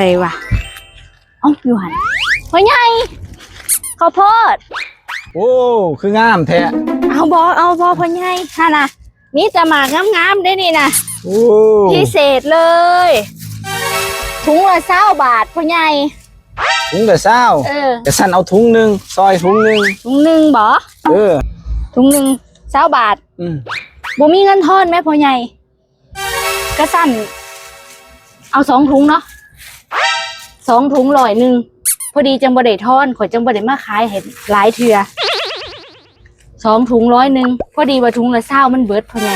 ໃສວະ? ເອົ້າ ຢູ່ຫັ້ນ ພໍ່ໃຫຍ່ ເຂົ້າໂພດ. ໂອ້ ຄືງາມແທ້. ເອົາບໍ່ ເອົາບໍ່ ພໍ່ໃຫຍ່? ຫັ້ນນະ ມີແຕ່ໝາກງາມໆເດ້ນີ້ນະ. ໂອ້ ພິເສດເລີຍ ຖົງລະຊາວບາດ ພໍ່ໃຫຍ່. ຖົງລະຊາວ? ເອີ ກະຊັ້ນເອົາຖົງໜຶ່ງ ຊ່ອຍຖົງໜຶ່ງ. ຖົງໜຶ່ງບໍ? ເອີ ຖົງໜຶ່ງຊາວບາດ. ອືມ ບໍ່ມີເງິນທອນແມ້ພໍ່ໃຫຍ່. ກະຊັ້ນເອົາສອງຖົງເນາະ ສອງຖົງຮ້ອຍໜຶ່ງ ພໍດີຈັ່ງບໍ່ໄດ້ທອນ ຂ້ອຍຈັ່ງບໍ່ໄດ້ມາຂາຍໃຫ້ຫຼາຍເທື່ອ. ສອງຖົງຮ້ອຍໜຶ່ງ ພໍດີວ່າຖົງລະຊາວມັນເບິດ ພໍ່ໃຫຍ່.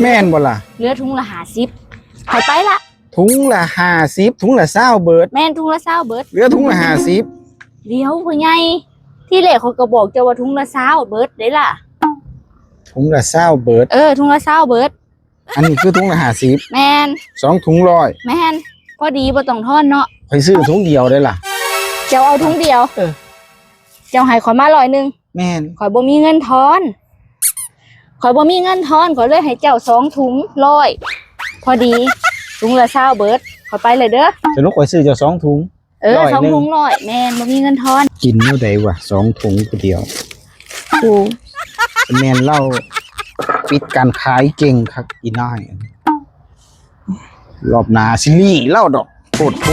ແມ່ນບໍ່ລະ? ເຫຼືອຖົງລະຫ້າສິບ ຂ້ອຍໄປລະ. ຖົງລະຫ້າສິບ ຖົງລະຊາວເບິດ? ແມ່ນ ຖົງລະຊາວເບິດ ເຫຼືອຖົງລະຫ້າສິບ. ດຽວ ພໍ່ໃຫຍ່ ທີແລກຂ້ອຍກໍບອກເຈົ້າວ່າຖົງລະຊາວເບິດເດ້ລະ. ຖົງລະຊາວເບິດ? ເອີ ຖົງລະຊາວເບິດ. ອັນນີ້ຄືຖົງລະຫ້າສິບ? ແມ່ນ. ສອງຖົງຮ້ອຍ? ແມ່ນ ພໍດີບໍ່ຕ້ອງທອນເນາະ. ຂ້ອຍຊື້ຖົງດຽວເດ້ລະ. ເຈົ້າເອົາຖົງດຽວ? ເອີ ເຈົ້າໃຫ້ຂ້ອຍມາຮ້ອຍໜຶ່ງ. ແມ່ນ. ຂ້ອຍບໍ່ມີເງິນທອນ ຂ້ອຍບໍ່ມີເງິນທອນ ຂ້ອຍເລີຍໃຫ້ເຈົ້າສອງຖົງຮ້ອຍ ພໍດີຖົງລະຊາວເບິດ. ຂ້ອຍໄປແລ້ວເດີ. ສະຫຼຸບຂ້ອຍຊື້ເຈົ້າສອງຖົງ? ເອີ ສອງຖົງຮ້ອຍ. ແມ່ນ ບໍ່ມີເງິນທອນ. ກິນແນວໃດວະ ສອງຖົງຜູ້ດຽວ? ໂອ້ ແມ່ນລາວປິດການຂາຍເກັ່ງຄັກອີນາຍ. ລອບໜ້າຊິລີ້ລາວດອກ ໂພດໂພ.